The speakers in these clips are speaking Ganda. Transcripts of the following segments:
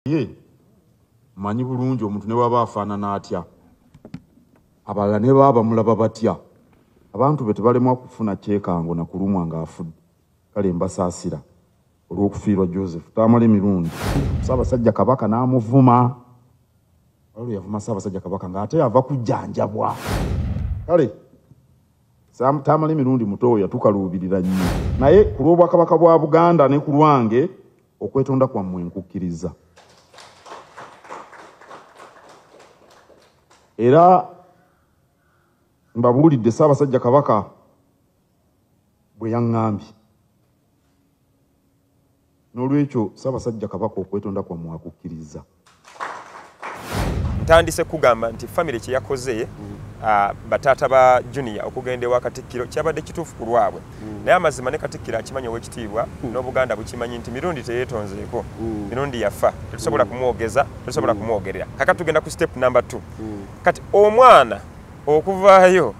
Ye manyi bulungi omuntu ne bw'aba afaanana atya, abalala ne baba bamulaba batya, abantu be tebalemwa kufuna kyekango na kulumwa ng'afudde. Kale mbasaasira olw'okufiirwa Joseph Tamale Mirundi. Ssaabasajja Kabaka n'amuvuma. Waliwo yavuma Ssaabasajja Kabaka ng'ate ava kujjanjabwa. Kale Tamale Mirundi muto yatukaluubirira nnyo, naye ku lw'Obwakabaka bwa Buganda ne ku lwange okwetonda kwammwe nkukkiriza. Era mbabuulidde Ssaabasajja Kabaka bwe yaŋŋambye. N'olwekyo Ssaabasajja Kabaka okwetonda kwammwe akukkiriza. Ntandise kugamba nti famire kye yakoze bataata ba Junior okugenda ewa Katikkiro kyabadde kituufu ku lwabwe. Naye amazima ne Katikkiro akimanyi ow'ekitiibwa n'Obuganda bukimanyi nti Mirundi teyeetonzeeko. Mirundi yafa, tetusobola kumwogeza, tetusobola kumwogerera. Kakati tugenda ku step number 2. Kati omwana okuvaayo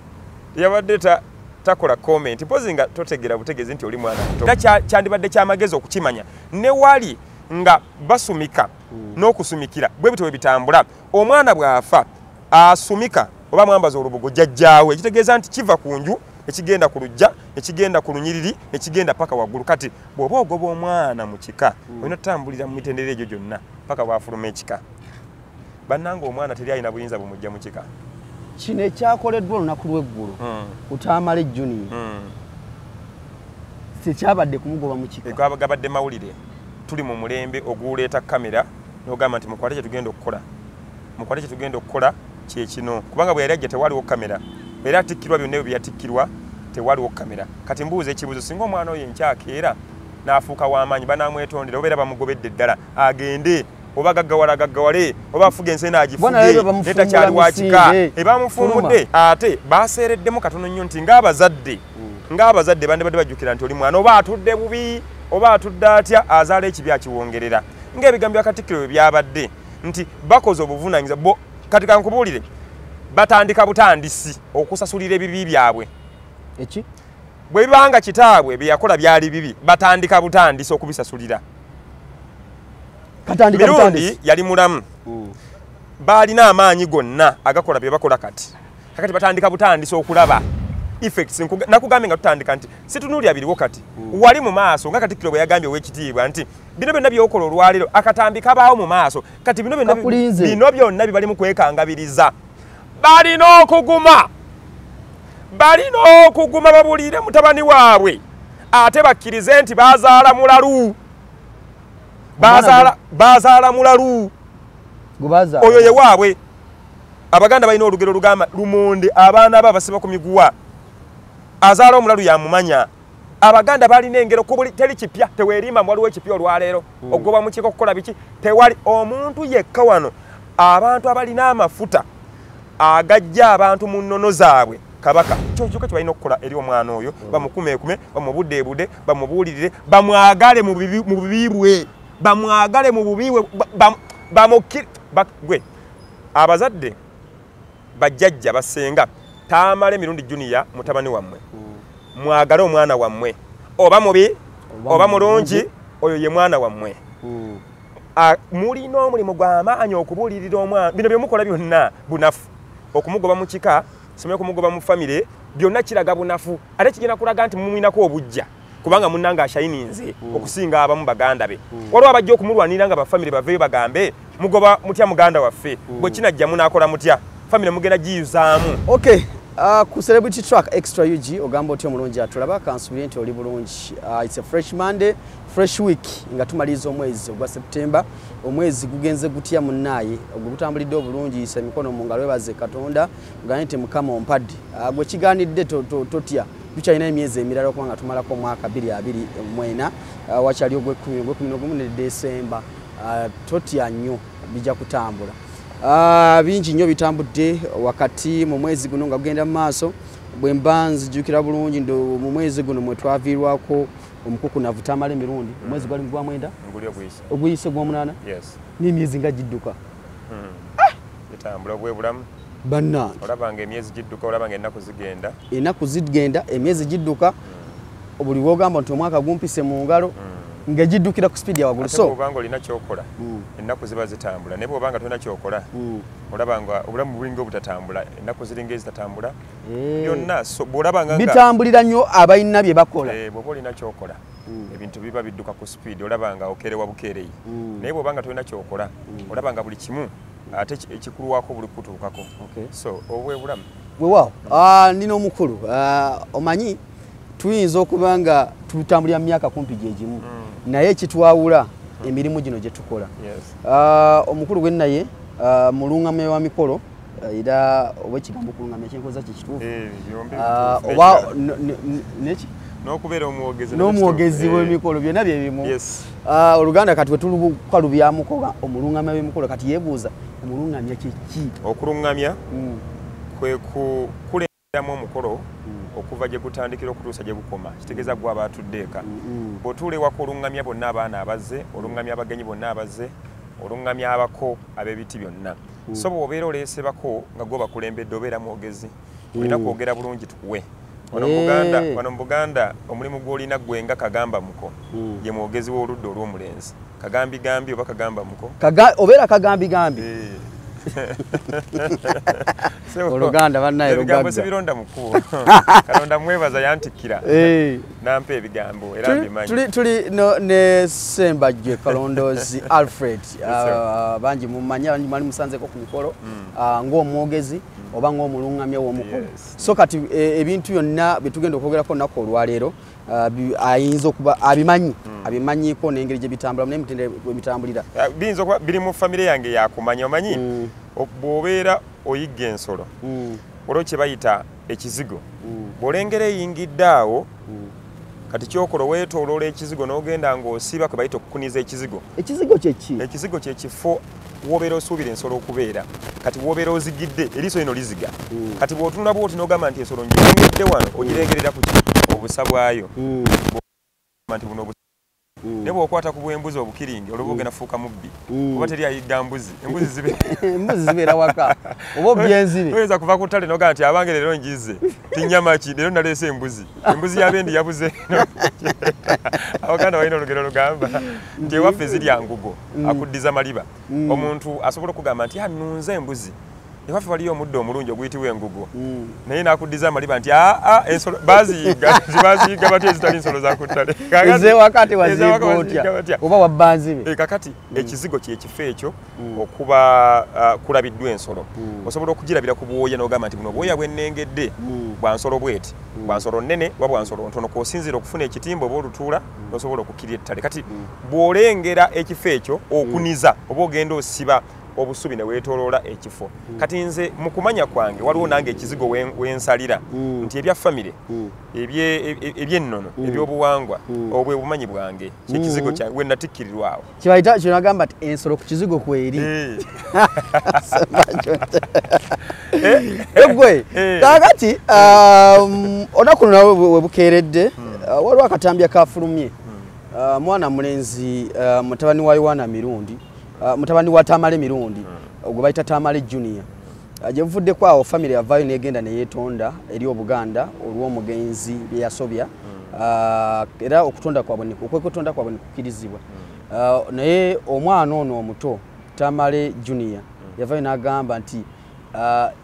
yabadde takola comment, mpozi nga totegeera butegeezi nti oli mwana muto. Era kyandibadde kyamagezi okukimanya ne wali nga basumika n'okusumikira bwe bityo bwe bitambula. Omwana bw'afa asumika oba mwambaza olubugo jjajjaawe, ekitegeeza nti kiva ku nju ekigenda ku luggya ekigenda ku lunyiriri ekigenda paka waggulu. Kati bw'oba ogoba omwana mu kika olina otambulira mu mitendera egyo gyonna paka bw'afuluma ekika. Bannange omwana teri alina buyinza bumujja mu kika. Kino ekyakoleddwa olunaku lw'eggulo ku Tamale Junior tekyabadde kumugoba mu kika. Gabadde mawulire. Tuli mu mulembe oguleeta kamera n'ogamba nti mukwate kye tugenda okukola, mukwate kye tugenda okukola kye kino, kubanga bwe yali ajja tewaliwo kamera, era atikkirwa byonna ebyo bye yatikkirwa tewaliwo kamera. Kati mbuuza ekibuuzo, singa omwana oyo enkyakeera n'afuuka w'amaanyi banaamwetondera oba era bamugobedde ddala agende oba gaggawala gaggawale oba afuga ensi eno agifuge naye takyali wa kika, ebamufuumudde ate baseereddemu katono nnyo nti ng'abazadde bandibadde bajjukira nti oli mwana oba atudde bubi oba atudde atya azaala ekibi akiwongerera. Ng'ebigambo bya Katikkiro bwe byabadde nti bakoze obuvunaanyizibwa. Kati kankubuulire, batandika butandisi okusasulira ebibi byabwe. Eki? Bwe bibanga kitaabwe bye yakola byali bibi, batandika butandisi okubisasulira. Mirundi yali mulamu, baalina amaanyi gonna agakola bye bakola kati. Kakati batandika butandisi okulaba effects. Nakugambye nga tutandika nti situnuulira biriwo kati, wali mu maaso nga Katikkiro bwe yagambye ow'ekitiibwa nti bino byonna by'okola olwaleero akatambi kabaawo mu maaso. Kati bino byonna bye bali mu kwekangabiriza balina okuguma, balina okuguma babuulire mutabani waabwe ate bakkirize nti bazaala mulalu, bazaala mulalu oyo ye waabwe. Abaganda balina olugero lugamba lumonde abaana ba basiba ku miguwa, azaala omulalu yamumanya. Abaganda balina engero kubuli teri kipya, teweerimba waliwo ekipya olwaleero ogoba mu kika okukola biki, tewali omuntu yekka wano. Abantu abalina amafuta agajja abantu mu nnono zaabwe Kabaka kyo kyokka kye balina okukola eri omwana oyo, bamukumeekume, bamubuddeebudde, bamubuulirire, bamwagale mu bubi bwe, bamwagale mu bubi bwe, gwe abazadde bajjajja basenga Tamale Mirundi Junior mutabani wammwe, mwagale omwana wammwe, oba mubi oba mulungi, oyo ye mwana wammwe. Mulina omulimu gw'amaanyi okubuulirira omwana. Bino bye mukola byonna bunafu, okumugoba mu kika, simanyi okumugoba mu famire, byonna kiraga bunafu, ate kigenda kulaga nti mumwinako obujja, kubanga munnange ashayininze okusinga abamu baganda be. Waliwo abajja okumulwanirira nga bafamire baveeyo bagambe mugoba mutya muganda waffe, bwe kinajja munaakola mutya, famire mugenda giyuzaamu. Okay. Ku Celebrity Track Extra UG ogamba otya omulungi atulaba, kansubire nti oli bulungi. It's a fresh Monday, fresh week nga tumaliriza omwezi ogwa September. Omwezi gugenze gutya munnaaye, ogwo gutambulidde obulungi, yisa emikono mu ngalo webaze Katonda, ogambe nti Mukama ompadde. Gwe kigaanidde totya, tukyalina emyezi emirala okuba nga tumalako omwaka 2024, wakyali ogw'ekumi, ogw'ekumi n'ogumu ne December. Totya nnyo, bijja kutambula. Bingi nnyo bitambudde wakati mu mwezi guno nga gugenda mu maaso. Bwe mba nzijukira bulungi mu mwezi guno mwe twaviirwako omukukunavu Tamale Mirundi. Omwezi gwali gwa 9, oguyise gw'omunaana, n'emyezi nga gidduka gitambula obwebulamu bannange. Olabanga emyezi gidduka, olabanga ennaku zigenda, ennaku zigenda, emyezi gidduka. Buli w'ogamba nti omwaka gumpise mu ngalo, Ng'egiddukira ku speed ya waggulu. So bw'obanga olina ky'okola, ennaku ziba zitambula, naye bw'obanga tolina ky'okola, olaba nga obulamu bulinga obutatambula, ennaku ziringa ezitatambula byonna. So bw'olaba nga bitambulira nnyo abalina bye bakola. Bw'oba olina ky'okola, ebintu biba bidduka ku speed, olaba nga okeerewa bukeereyi. Naye bw'obanga tolina ky'okola, olaba nga buli kimu ate ekikuluwako buli kutuukako. So obwe bulamu. Weewaawo, nina omukulu, omanyi tuyinza okuba nga tutambulira mu myaka kumpi gye gimu, naye ekitwawula emirimu gino gye tukola. Omukulu gwe naye mulungamya wa mikolo, era oba ekigambo kulungamya kyenkoza kye kituufu, oba neki n'okubeera omwogezi n'omwogezi w'emikolo byonna bye bimu. Oluganda kati wetulukalubyamuko omulungamya w'emikolo, kati yeebuuza omulungamya kye ki? Okulungamya kwe kukulemberamu omukolo okuva gye gutandikira okutuusa gye gukoma. Kitegeeza gwe aba atudde eka. Bw'otuula ewaka olungamya bonna abaana abazze, olungamya abagenyi bonna abazze, olungamya abako ab'ebiti byonna. So bw'obeera oleese bako nga gwe bakulembedde, obeera mwogezi, olina kwogera bulungi tukuwe. Wano mu Buganda omulimu gw'olina gwe nga kagamba muko, ye mwogezi w'oludda olw'omulenzi. Kagambigambi oba kagamba muko? Obeera kagambigambi. Oluganda bannaye ebigambo sibironda mu kkubo. Katonda mwebaza yantikkira nampa ebigambo era mbimanyi. Tuli ne Ssembajjwe Kalondoozi Alfred, bangi mumanyi, bangi mwali musanzeeko ku mikolo ng'omwogezi oba ng'omulungamya w'omukolo. So kati ebintu byonna bye tugenda okwogerako olunaku olwaleero ayinza okuba abimanyi, abimanyiiko n'engeri gye bitambulamu n'emitendera gwe bitambulira. Biyinza okuba biri mu famire yange yakumanya. Omanyi bw'obeera oyigga ensolo, olwo kye bayita ekizigo, bw'olengera eyingidde awo, kati kyokola weetooloola ekizigo n'ogenda ng'osiba kwe bayita okukuniza ekizigo. Ekizigo kye ki? Ekizigo kye kifo w'obeera osuubira ensolo okubeera. Kati w'obeera ozigidde, eriiso lino liziga. Kati bw'otunula bw'oti n'ogamba nti ensolo ngirengedde wano, ogirengerera ku ki? Obusa bwayo. Nti buno obusa. Naye bw'okwata ku bw'embuzi obukiringi, olwo ogenda fuuka mubbi. Oba teri ayigga mbuzi, embuzi zibeera waka. Oba obyenzibe. Oyinza kuva ku ttale n'ogamba nti abange leero ngize, tinnyama ki, leero naleese embuzi. Embuzi y'abendi yabuze. Abaganda balina olugero lugamba nti ewaffe zirya ngugo, akuddiza maliba. Omuntu asobola okugamba nti annunze embuzi, ewaffe waliyo omuddo omulungi oguyitibwa engugo, naye n'akuddiza amaliba nti aa ensolo baaziyigga, baaziyigga batya ezitali nsolo za ku ttale. Ez'ewaka ate waziyiga otya oba wabba nzibe? Kakati ekizigo kye kifo ekyo okuba kulabiddwa ensolo. Osobola okugirabira ku bwoya n'ogamba nti buno obwoya bwe nnengedde bwa nsolo bweti, bwa nsolo nnene oba bwa nsolo ntono, kw'osinziira okufuna ekitimba oba olutuula n'osobola okukkirira ettale. Kati bw'olengera ekifo ekyo okuniza oba ogenda osiba obusubi ne weetooloola ekifo. Kati nze mu kumanya kwange waliwo nange ekizigo wensalira nti ebya famire, eby'ennono, ebyobuwangwa, obwe bumanyi bwange, kyekizigo kyange we natikkirirwa awo. Kibayita kino nagamba nti ensolo ku kizigo kweri. Eggwe kaakati olunaku luno we bukeeredde, waliwo akatambi akafulumye. Mwana mulenzi mutabani wa Yowaana Mirundi, mutabani wa Tamale Mirundi, gwe bayita Tamale Junior. Gye buvuddeko awo famire yavaayo n'egenda ne yeetonda eri Obuganda olw'omugenzi bye yasobya, era okutonda kwabwe okwetonda kwabwe ne kukkirizibwa. Naye omwana ono omuto Tamale Junior yavaayo n'agamba nti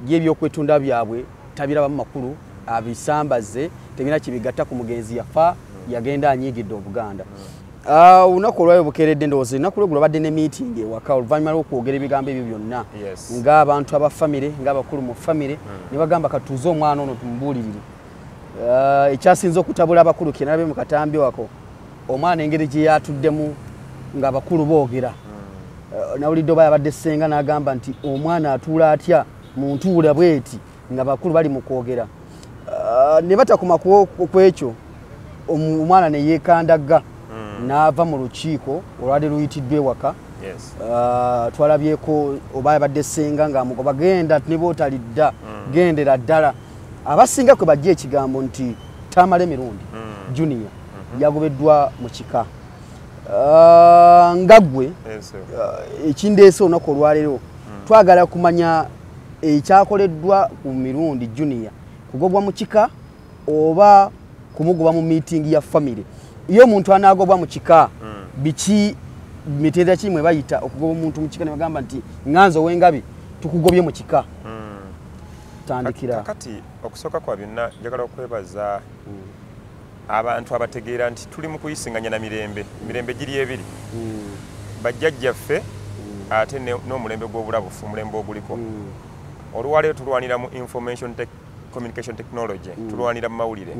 ye ebyokwetunda byabwe tabirabamu makulu, abisambaze, tebirina kye bigatta ku mugenzi yafa, yagenda anyiigidde Obuganda. Olunaku olwayo bukeeredde, ndowooza olunaku lweggulo babadde ne meeting ewaka oluvannyuma lw'okwogera ebigambo ebyo byonna, ng'abantu aba famire, ng'abakulu mu famire, ne bagamba katuuze omwana ono tumubuulirire. Ekyasinze okutabula abakulu kye nalabye mu katambi wako, omwana engeri gye yatuddemu ng'abakulu boogera. Nawulidde oba yabadde ssenga n'agamba nti omwana atuula atya mu ntuula bw'eti nga bakulu bali mu kwogera. Ne batakoma ku ekyo, omwana ne yeekandagga n'ava mu lukiiko olwali luyitiddwa ewaka. Twalabyeko oba yabadde ssenga ng'amugoba genda ne bw'otalidda, gendera ddala. Abasinga kwe bajja ekigambo nti Tamale Mirundi Junior yagobeddwa mu kika. Nga ggwe ekindeese olunaku olwaleero, twagala kumanya ekyakoleddwa ku Mirundi Junior, kugobwa mu kika oba kumugoba mu meeting ya famire. Ye omuntu anaagobwa mu kika Biki mitendera ki mwe bayita okugoba omuntu mu kika ne bagamba nti nganzo w'engabi tukugobye mu kika? Tandikira. Kakati okusooka kwa byonna njagala okwebaza abantu abategeera nti tuli mu kuyisinganya na mirembe. Mirembe giri ebiri. Bajjajjaffe ate n'omulembe gw'obulabufu, omulembe oguliko. Olwaleero tulwanira mu information communication technology, tulwanira mu mawulire.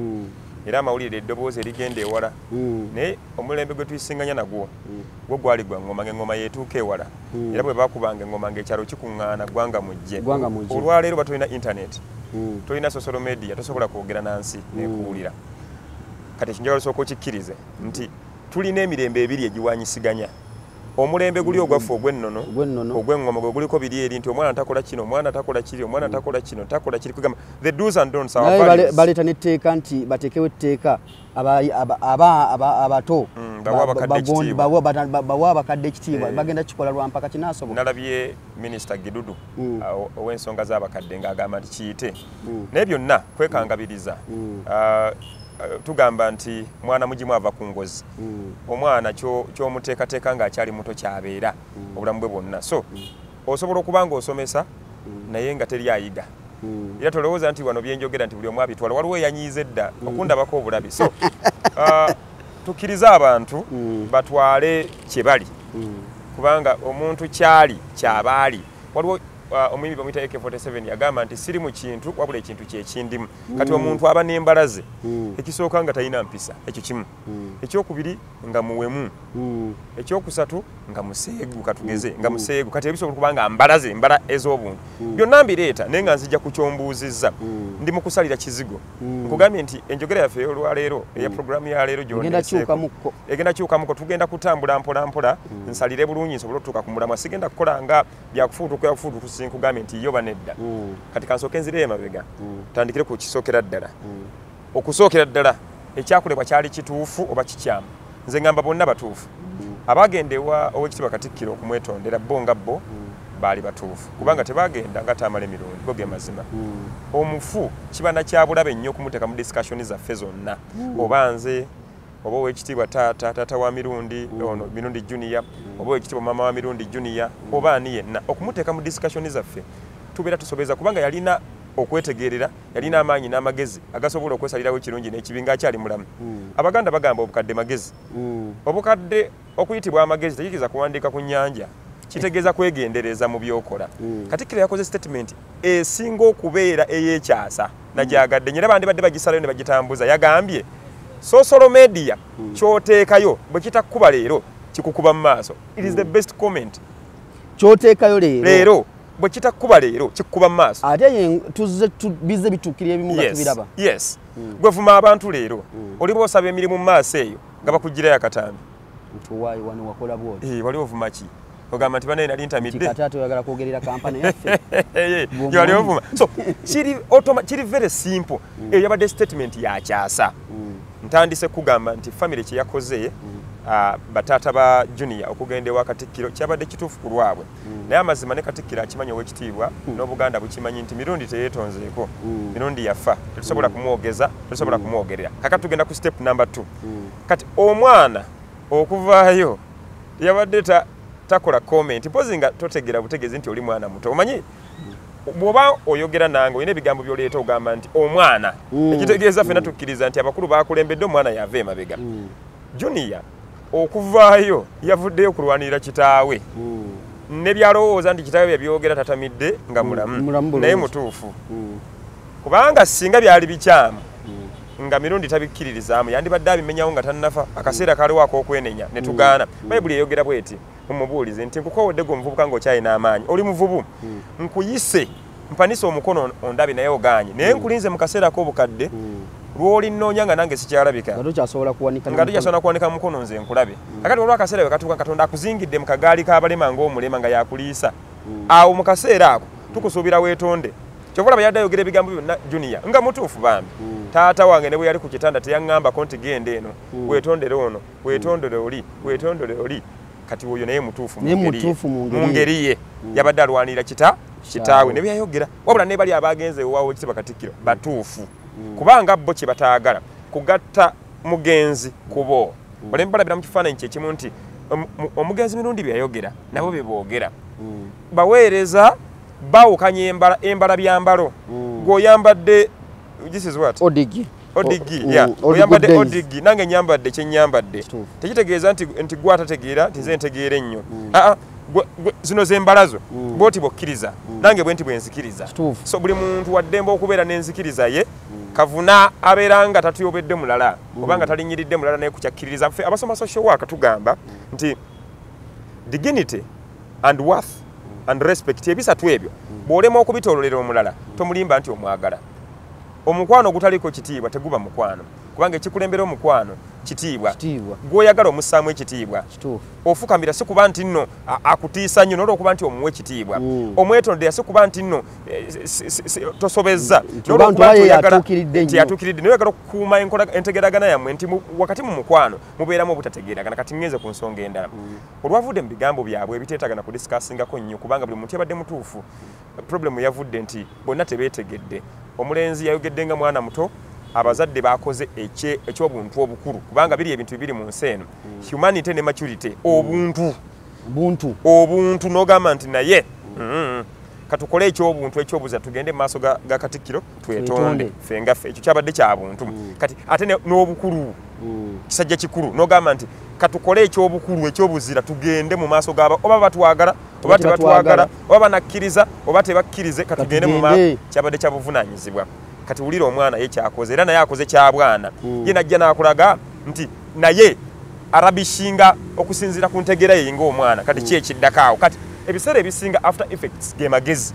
Era amawulire eddoboozi erigenda ewala. Naye omulembe gwe tuyisinganya nagwo gwo gwali gwa ngoma, ng'engoma yeetuuka ewala. Era bwe bakubanga engoma ng'ekyalo kikuŋŋaana, ggwanga mujje. Olwaleero batolina internet, tolina social media, tosobola kwogera na nsi nekuwulira. Kati ekinjagala osooka okikkirize nti tulina emirembe ebiri egiwanyisiganya. Omulembe guli ogwaffe ogw'ennono, ogw'engoma, gwe guliko biri eri nti omwana takola kino, omwana takola kiri, omwana takola kino, takola kiri, kugamba the do's and don'ts, our values. Baleeta n'etteeka nti bateekewo etteeka abato bawa abakadde ekitiibwa, bagenda kikola lwa mpaka kinaasoboka. Nalabye Minisita Gidudu ow'ensonga z'abakadde ng'agamba nti kiyite. Naye byonna kwekangabiriza. Tugamba nti mwana mugimu ava ku ngozi. Omwana ky'omuteekateeka ng'akyali muto kyabeera obulamu bwe bwonna. So osobola okuba ng'osomesa naye nga teri ayiga. Era tolowooza nti wano byenjogera nti buli omu abitwala, waliwo eyanyiiza edda okundabako obulabi. So tukkirize abantu batwale kye bali, kubanga omuntu kyali kyabaali. Waliwo omuyimbi bamuyita AK47 yagamba nti siri mu kintu wabula ekintu kyekindimu. Kati omuntu aba n'embalaze, ekisooka nga talina mpisa, ekyo kimu. Ekyokubiri nga muwemu. Ekyokusatu nga museegu, katugeze nga museegu. Kati ebisobola okuba nga mbalaze, mbala ez'obuntu byonna mbireeta, naye nga nzija ku kyombuuzizza. Ndi mu kusalira kizigo. Nkugambye nti enjogera yaffe ey'olwaleero, eya programu ya leero egenda kyukamuko, tugenda kutambula mpola mpola, nsalire bulungi nsobole okutuuka ku mulamwa. Sigenda kukola nga byakufuutuka byakufuutuka, nkugambye nti yo banedda. Kati kansooke nzireyo emabega, tandikire ku kisookera ddala. Okusookera ddala ekyakolebwa kyali kituufu oba kikyamu? Nze ngamba bonna batuufu. Abagenda ewa Oweekitiibwa Katikkiro okumwetondera bo nga bo baali batuufu, kubanga tebagenda nga Tamale Emirundi, go ge mazima. Omufu kiba na kyabulabe nnyo okumuteeka mu discussion zaffe zonna, oba nze oba Oweekitiibwa taata wa Mirundi, ono Mirundi Junior, oba Oweekitiibwa maama wa Mirundi Junior, oba ani yenna, okumuteeka mu discussion zaffe tubeera tusobeza, kubanga yalina okwetegerera, yalina amaanyi n'amagezi agasobola okwesalirawo ekirungi n'ekibi ng'akyali mulamu. Abaganda bagamba obukadde magezi. Obukadde okuyitibwa amagezi tekikiriza kuwandiika ku nnyanja, kitegeeza kwegendereza mu by'okola. Katikkiro yakoze statement esinga okubeera ey'ekyasa nagyagadde, nyera bandibadde bagisalayo ne bagitambuza. Yagambye social media ky'oteekayo bwe kitakukuba leero kikukuba mu maaso. It is the best comment. Ky'oteekayo leero bwe kitakukuba leero kikukuba mu maaso. Ate tuzze bize bituukirira ebimu nga tubiraba. Yes. Gwe vuma abantu leero, oliba osaba emirimu mu maaso eyo nga bakugirayo akatambi. Nti owaayi wano wakola bw'oti. Wali ovuma ki? Ogamba nti banaye nali ntamidde. Kati ate oyagala kwogerera kampani yaffe. Wali ovuma. So kiri very simple. Eyo yabadde statement ya kyasa. Ntandise kugamba nti family kye yakoze, bataata ba Junior okugenda ewa Katikkiro kyabadde kituufu ku lwabwe. Naye amazima ne Katikkiro akimanyi ow'ekitiibwa, n'Obuganda bukimanyi nti Mirundi teyeetonzeeko. Mirundi yafa, tetusobola kumwogeza, tetusobola kumwogerera. Kakati tugenda ku step number 2. Kati omwana okuvaayo yabadde takola comment, mpozi nga totegeera butegeezi nti oli mwana muto. Omanyi bw'oba oyogera nange olina ebigambo by'oleeta, ogamba nti omwana, ekitegeeza ffenna tukkiriza nti abakulu bakulembedde, omwana yava emabega. Junior okuvaayo yavuddeyo okulwanirira kitaawe ne byalowooza nti kitaawe byabyogera tatamidde nga mulamu, naye mutuufu, kubanga singa byali bikyamu nga Mirundi tabikkiririzaamu yandibadde abimenyawo nga tannafa. Akaseera kaliwo ak'okwenenya ne tugaana. Bayibuli eyogera bweti mumubuulize nti nkukoowodde gwe omuvubuka ng'okyalina amaanyi, oli muvubu, nkuyise mpanise omukono ondabe naye ogaanye, naye nkulinze mu kaseera k'obukadde lw'olinnoonya nga nange sikyalabika, nga tokyasobola kuwanika nga tokyasobola kuwanika mukono nze nkulabe. Kakati waliwo akaseera we katuuka Katonda akuzingidde mu kagaali k'abalema ng'omulema nga yakuliisa. Awo mu kaseera ako tukusuubira weetonde. Kyova olaba yadde ayogera ebigambo byonna Junior nga mutuufu bambi. Taata wange ne bwe yali ku kitanda teyaŋŋambako nti genda eno weetondere ono, weetondere oli, weetondere oli. Kati oyo naye mutuufu mu ngeri ye. Yabadde alwanirira kitaawe ne byayogera. Wabula ne bali abagenze ewaawo ekitiibwa Katikkiro batuufu, kubanga bo kye bataagala kugatta mugenzi kubo. Oleme balabira mu kifaananyi kyekimu nti Omugenzi Mirundi bye yayogera nabo bye boogera. Baweereza baawukanya embala byambalo. Gw'oyambadde, this is what? Odigi. Odigi, yeah. Oyambadde odigi, nange nyambadde kye nyambadde. Tekitegeeza nti gwe atategeera nti nze ntegeera ennyo. Zino z'embalazo bw'oti bw'okkiriza, nange bwe nti bwe nzikiriza. So buli muntu waddembe okubeera n'enzikiriza ye, kavuna abeera nga tatuyobedde mulala, oba nga talinyiridde mulala naye kukyakkiririza. Ffe abasoma social work tugamba nti dignity and worth and respect ebisatu ebyo bw'olema okubitoololera omulala tomulimba nti omwagala. Omukwano ogutaliko kitiibwa teguba mukwano, kubanga ekikulembera omukwano kitiibwa. Gw'oyagala omussaamu ekitiibwa. Ofukamira si kuba nti nno akutiisa nnyo, n'olwokuba nti omuwa ekitiibwa. Omwetondera si kuba nti nno tosobezza, n'olwokuba nti yatuukiridde. Naye oyagala okukuuma entegeragana yammwe nti wakati mu mukwano mubeeramu obutategeeragana. Kati ngenze ku nsonga endala. Olwavudde mu bigambo byabwe ebiteetagana kudiscussingako nnyo, kubanga buli muntu yabadde mutuufu. Problemu yavudde nti bonna tebeetegedde. Omulenzi yayogedde nga mwana muto, abazadde bakoze eky'obuntu obukulu, kubanga biri ebintu bibiri mu nsi eno, humanity ne maturity, obuntu. Obuntu n'ogamba nti naye katukole eky'obuntu ekyobuza, tugende mu maaso ga Katikkiro twetonde ffe nga ffe. Ekyo kyabadde kya buntu. Kati ate n'obukulu, kisajja kikulu, n'ogamba nti katukole eky'obukulu eky'obuzira, tugende mu maaso gaba oba batwagala oba tebatwagala, oba banakkiriza oba tebakkirize, katugende mu maaso. Kyabadde kya buvunaanyizibwa. Kati wulira omwana ye kyakoze, era naye akoze kya bwana. Ye najja n'akulaga nti naye arabishinga okusinziira ku ntegeera ye ng'omwana. Kati ki ekiddako awo? Kati ebiseera ebisinga after effects ge magezi.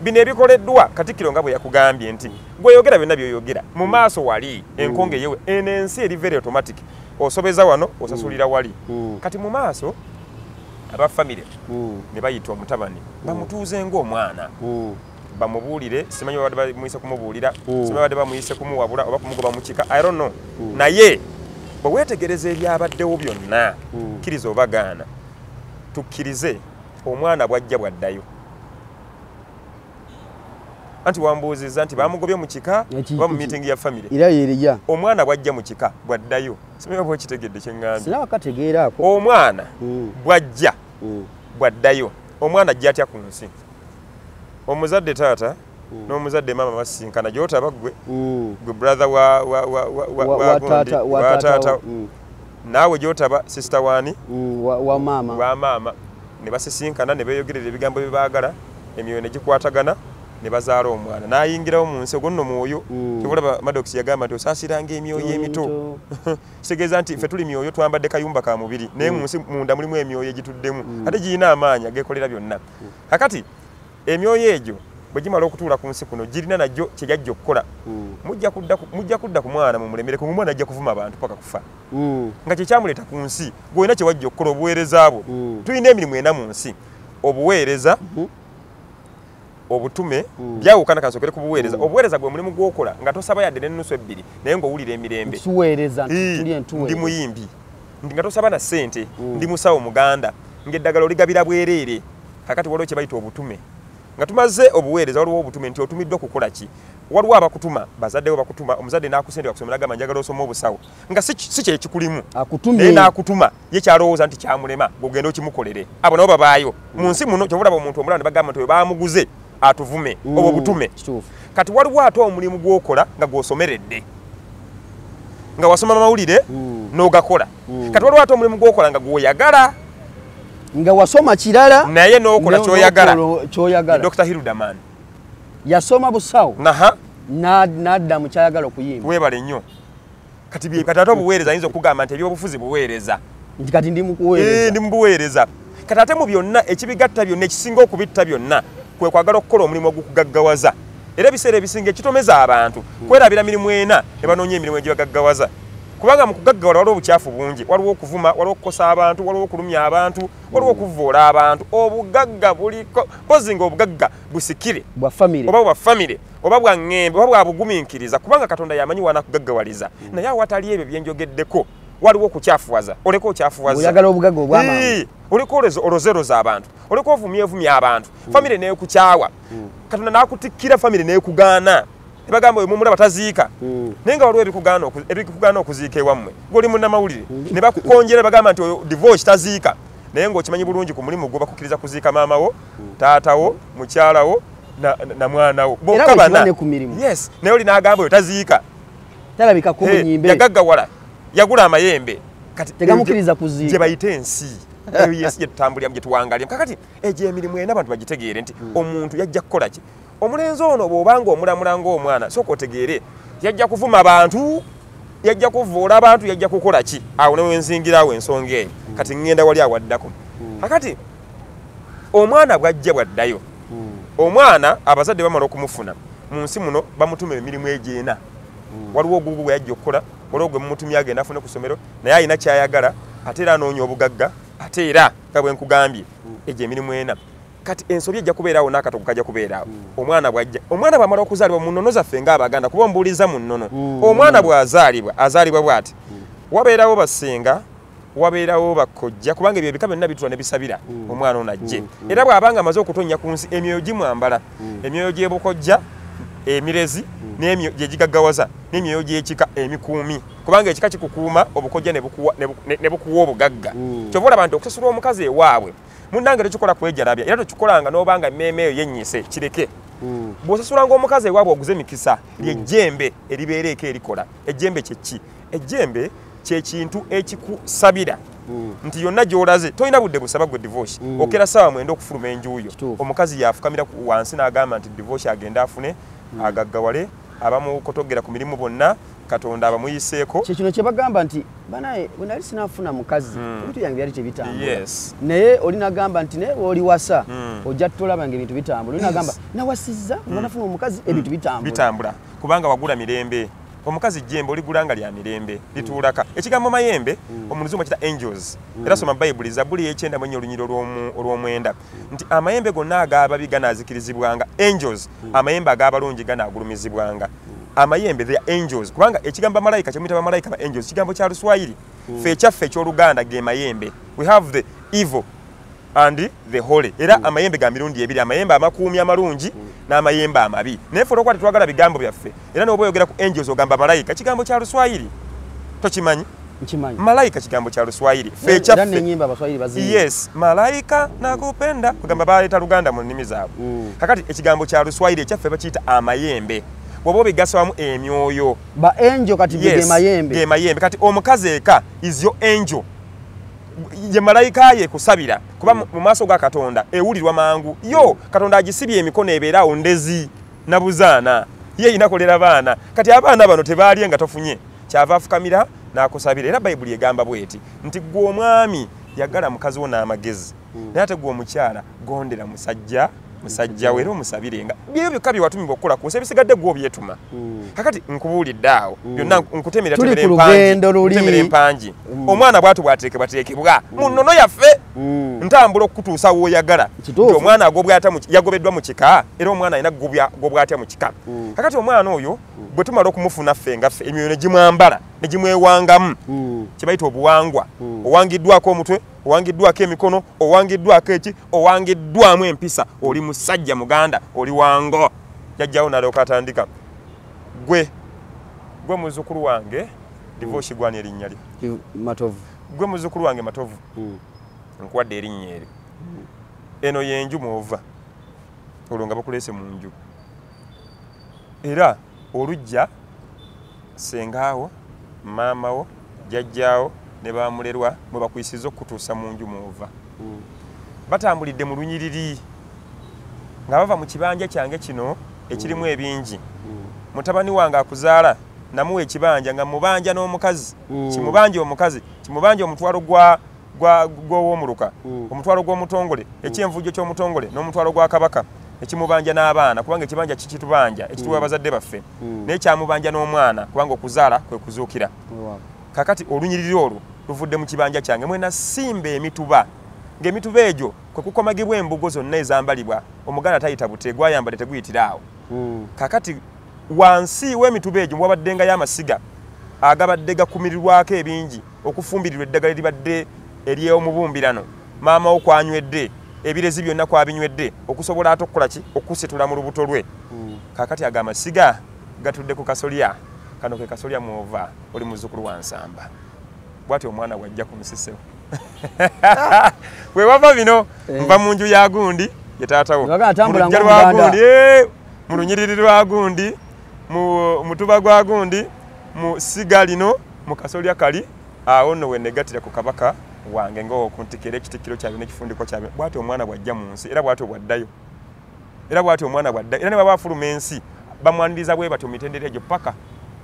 Bino ebikoleddwa Katikkiro nga bwe yakugambye nti gweyogera byonna by'oyogera mu maaso wali enkonge yewe eno ensi eri very automatic. Osobeza wano osasulira wali. Kati mu maaso aba family ne bayita omutabani bamutuuze ng'omwana, bamubuulire. Simanyi babadde bamuyise kumubuulira, simanyi babadde bamuyise kumuwabula oba kumugoba mu kika, I don't know. Naye bwe weetegereza ebyabaddewo byonna, kkiriza oba gaana, tukkirize omwana bw'ajja bw'addayo. Anti wambuuzizza nti bamugobye mu kika oba mu meeting ya family. Era yerija. Omwana bw'ajja mu kika bw'addayo. Simanyi oba okitegedde kye ŋŋambye. Sinakategeeraako. Omwana bw'ajja bw'addayo. Omwana ajja atya ku nsi? Omuzadde taata n'omuzadde maama basisinkana gy'otaba ggwe, gwe brother wa taata, naawe gy'otaba sister waani wa maama, wa maama, ne basisinkana ne beeyogerera ebigambo bye baagala, emyoyo ne gikwatagana ne bazaala omwana n'ayingirawo mu nsi. Ogwo nno mwoyo. Kyova Maddox yagamba nti osaasiranga emyoyo emito. Kitegeeza nti ffe tuli myoyo, twambadde kayumba ka mubiri, naye mu nsi munda mulimu emyoyo egituddemu ate girina amaanyi ageekolera byonna. Kakati emyoyo egyo bwe gimala okutuula ku nsi kuno girina nagyo kye gyajja okukola. Mujja kudda ku mwana mumulemereko, omwana ajja kuvuma abantu paka kufa. Nga kye kyamuleeta ku nsi, gw'olina kye wajja okukola, obuweereza bwo. Tulina emirimu ena mu nsi: obuweereza, obutume, byawukana. Kansokere ku buweereza. Obuweereza gwe mulimu gw'okola nga tosaba yadde n'ennusu ebbiri, naye ng'owulira emirembe. Ndi muyimbi nga tosaba na ssente, ndi musawo muganda, ng'eddagala oligabira bwereere. Kakati waliwo kye bayita obutume. Nga tumaze obuweereza, waliwo obutume nti otumiddwa kukola ki. Waliwo abakutuma, bazadde bo bakutuma, omuzadde n'akusendeka kusomera agamba njagala osome obusawo, nga si kye kikulimu, naye n'akutuma ye kyalowooza nti kyamulema, gw'ogenda okimukolere. Abo nabo babaayo mu nsi muno. Kyova olaba omuntu omulala ne bagamba nti oyo baamuguze atuvume, obwo butume. Kati waliwo ate omulimu gw'okola nga gw'osomeredde, nga wasoma mawulire n'ogakola. Kati waliwo ate omulimu gw'okola nga gw'oyagala, nga wasoma kirala naye n'okola ky'oyagala. Dr. Hilderman yasoma busawo n'adda mu kyayagala okuyimba. Weebale nnyo. Kati kati ate obuweereza ayinza okugamba nti ebyobufuzi buweereza, nti kati ndi mu kuweereza, ndi mu buweereza. Kati ate mu byonna ekibigatta byonna, ekisinga okubitta byonna, kwe kwagala okukola omulimu ogukugaggawaza. Era ebiseera ebisinga ekitomeza abantu kwerabira mirimu ena ne banoonya emirimu egibagaggawaza. Kubanga mu kugaggawala waliwo obukyafu bungi, waliwo okuvuma, waliwo okukosa abantu, waliwo okulumya abantu, waliwo okuvvoola abantu. Obugagga buliko mpozi ng'obugagga busikire bwa famire, oba bwa famire, oba bwa ŋŋembe, oba bwa bugumiikiriza, kubanga Katonda y'amanyi w'anakugaggawaliza. Naye awatali ebyo bye njogeddeko waliwo okukyafuwaza, oleka okyafuwaza, oyagala obugagga obw'amangu, oleka olozeroza abantu, oleka ovumyevumya abantu, famire n'ekukyawa, Katonda n'akutikkira, famire n'ekugaana. Ne bagamba oyo mumulaba taziika. Naye nga waliwo ebikugaana okuziika ewammwe, gw'oli munnamawulire. Ne bakukonjera bagamba nti oyo divorce taziika. Naye ng'okimanyi bulungi ku mulimu gwo bakukkiriza kuziika maama wo, taata wo, mukyala wo na mwana wo. Bokka bana. Yes, naye oli n'agamba oyo taziika. Talabika ku nnyimbe. Yagaggawala, yagula amayembe. Kati tegamukkiriza kuziika. Gye bayita ensi. Eyo yensi gye tutambuliramu, gye tuwangaliramu. Kakati egyo emirimu ena abantu bagitegeere nti omuntu yajja kukola ki? Omulenzi ono bw'obanga omulamula ng'omwana, sooka otegeere yajja kuvuma abantu, yajja kuvuula abantu, yajja kukola ki? Awo ne wenzingirawo ensonga eyo. Kati ŋŋenda wali awaddako. Kakati omwana bw'ajja bw'addayo, omwana abazadde bamala okumufuna mu nsi muno bamutuma emirimu egyo ena. Waliwo ogugu gwe yajja okukola, waliwo gwe mumutumye agenda afune ku ssomero, naye alina ky'ayagala, ate era anoonya obugagga, ate era nga bwe nkugambye egyo emirimu ena. Kati ensobi ejja kubeerawo n'akatogo kajja kubeerawo. Omwana bw'ajja, omwana bw'amala okuzaalibwa mu nnono zaffe ng'Abaganda, kuba ombuuliza mu nnono. Omwana bw'azaalibwa, azaalibwa bw'ati. Wabeerawo basenga, wabeerawo bakojja, kubanga ebyo ebika byonna bitula ne bisabira omwana ono ajje. Era bw'abanga amaze okutonnya ku nsi, emyoyo gimwambala. Emyoyo gy'ebukojja, emirezi, n'emyoyo gye gigaggawaza, n'emyoyo gy'ekika emikuumi. Kubanga ekika kikukuuma, obukojja ne bukuwa obugagga. Kyova olaba nti okusasula omukazi ewaabwe, munnange tokikola kwejalabya, era tokikolanga n'obanga emmeeme eyo yennyise, kireke. Bw'osasulanga omukazi ewaabwe oguze emikisa, ly'ejjembe eribeera eka erikola. Ejjembe kye ki? Ejjembe kye kintu ekikusabira nti yonna gy'olaze tolina budde busaba gwe divorce. Okera ssaawa 9 okufuluma enju yo. Omukazi yafukamira wansi n'agamba nti divorce agende afune, agaggawale, abamukotogera ku mirimu bonna, Katonda abamuyiseeko. Kye kino kye bagamba nti banaye bwe nali sinafuna mukazi, ebintu byange byali tebitambula. Yes. Naye oli n'agamba nti naye bw'oliwasa, ojja tolaba ng'ebintu bitambula. Oli n'agamba nawasizza, bwe nafuna omukazi ebintu bitambula. Bitambula kubanga wagula mirembe. Omukazi jjembe oligula nga lya mirembe, lituulaka. Ekigambo mayembe omuluzungu bakiyita angels. Era soma Bayibuli, Zabbuli ey'ekyenda mu ennya olunyiriri olw'omwenda nti amayembe gonna ag'ababi ganaazikirizibwanga, angels, amayembe ag'abalungi ganaagulumizibwanga. Amayembe, they are angels. Kubanga ekigambo malayika kyemuyita bamalayika ba angels, kigambo kya Luswayiri. Ffe ekyaffe eky'Oluganda ge mayembe. We have the evil and the holy. Era amayembe ga mirundi ebiri, amayembe amakuumi amalungi n'amayembe amabi. Naye ffe olw'okuba tetwagala bigambo byaffe, era n'oba oyogera ku angels ogamba malayika, kigambo kya Luswayiri. Tokimanyi? Nkimanyi. Malayika kigambo kya Luswayiri. Ffe ekyaffe. Era n'ennyimba Abaswayiri baziyimba. Yes, malayika nakupenda, kugamba baleeta Luganda mu nnimi zaabwe. Kakati ekigambo kya Luswayiri ekyaffe bakiyita amayembe. Bw'oba obigasa wamu emyoyo. Ba angel kati ge mayembe. Ge mayembe. Kati omukazi eka is your angel. Ye malayika ye kusabira kuba mu maaso ga Katonda ewulirwa mangu. Yo Katonda agisibye emikono ebeera awo ndezi nabuzaana. Ye inakolera baana. Kati abaana bano tebaalye nga tofunye. Kyava afukamira n'akusabira. Era Bayibuli egamba bw'eti nti ggwe omwami yagala mukazi wo n'amagezi. Naye ate ggwe omukyala gondera musajja we era omusabirenga. Byebyo byokka bye watumibwa okukola ku nsi, ebisigadde ggwe obyetuma. Kakati nkubuulidde awo byonna nkutemera empangi. Omwana bw'atyo bw'ateekebwateekebwa mu nnono yaffe. Ntambula okukutuusa w'oyagala. Nti omwana yagobeddwa mu kika, era omwana alina kugobwa atya mu kika. Kakati omwana oyo bwe tumala okumufuna ffe nga ffe, emyoyo ne gimwambala ne gimwewangamu, kye bayita obuwangwa. Owangiddwako omutwe, owangiddwako emikono, owangiddwako eki, owangiddwamu empisa. Oli musajja Muganda, oli wango. Jjajjawo n'alyoka atandika. Gwe muzzukulu wange, divorce gwani erinnya lye? Matovu. Gwe muzzukulu wange Matovu. Nkuwadde erinnya eryo. Eno y'enju mw'ova. Olwo nga bakuleese mu nju. Era olujja sengaawo, maamawo, jjajjaawo ne bamulerwa mwe bakuyisiza okutuusa mu nju mw'ova. Batambulidde mu lunyiriri nga bava mu kibanja kyange kino ekirimu ebingi. Mutabani wange akuzaala namuwa ekibanja nga mubanja n'omukazi. Kimubanja omukazi, kimubanja omutwalo gw'ow'omuluka, omutwalo gw'omutongole, ekyenvujjo ky'omutongole n'omutwalo gwa Kabaka, ekimubanja n'abaana kubanga ekibanja kikitubanja ekituwa abazadde baffe, naye kyamubanja n'omwana kubanga okuzaala kwe kuzuukira. Kakati olunyiriri olwo luvudde mu kibanja kyange mwe nasimba emituba, ng'emituba egyo kwe kukomagibwa embugo zonna ezambalibwa. Omuganda tayita bute, gwayambadde teguyitira awo. Kakati wansi w'emituba egyo wabaddengayo amasiga agabadde gakumirirwako ebingi okufumbirirwa eddagala eribadde ery'omubumbirano, maama wo kwanywedde, ebirezi byonna kwabinywedde okusobola ate okukola ki? Okusitula mu lubuto lwe. Kakati ago amasiga gatudde ku kasolya kano ke kasolya mwova oli muzzukulu wa Nsamba. Bw'atyo omwana wajja ku musiseo we wava bino nva mu nju ya gundi ye taatawo mu luggya lwa gundi, mu lunyiriri lwa gundi, mu mutuba gwa gundi, mu ssiga lino, mu kasolya kali awo nno we negattira ku kabaka wange ng'okuntikira ekitikkiro kyabyo n'ekifundiko kyabyo. Bw'atyo omwana bw'ajja mu nsi era bw'atyo bw'addayo, era bw'atyo omwana bw'addayo, era ne bw'aba afuluma ensi bamwaniriza bwe batyo mitendera egyo paka